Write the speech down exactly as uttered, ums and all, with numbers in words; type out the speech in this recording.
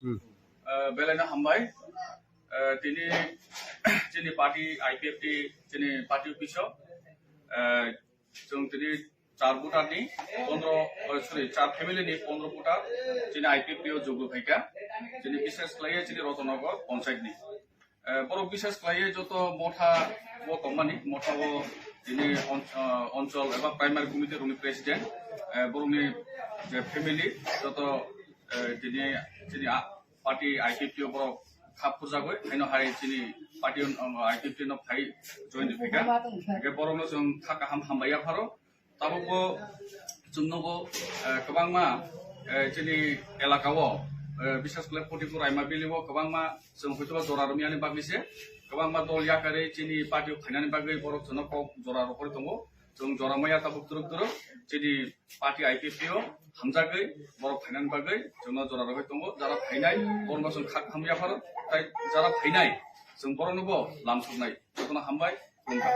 Hmm. Eh, belai no hambai. Eh, tini chini party I P F T, chini party office o, eh, chwng tini char voter ni pondro, oh, sorry, char family ni pondro voter chini I P F T o jogdo phaikha. Chini bishes khlaiwi chini Rotanagar panchayat ni. Eh, borok bishes khlaiwi joto motha o tongmani, motha o tini on-, ah, onchol eba primary committee rokni president, eh, borokni je family joto, eh, tini, tini a-, party I P F T o borok kha phurjagwi, haino hai chini party on, on, I P F T no phai join rwphaikha. Hwnkhe borokno chwng kha kaham hambai yapharo. Tabukbo chwng nogo, eh, kwbangma, eh, chini elaka o, eh, bishes khlai forty-four Aima Valley o kwbangma chwng hoitoba jora romyani bagwi se kwbangma dol yakarwi chini party o phainani bagwi borok chwngno kok jora rohorwi tongo. Chwng jora maya tabuk twrwk twrwk chini party I P F T o hamjagwi borok phainani bagwi chwngno jora rohorwi tongo. Jara phainai borokno chwng kha kaham yapharo, tai jara phainai chwng borokno bo lam soknai. Jotono hambai, khulumkha.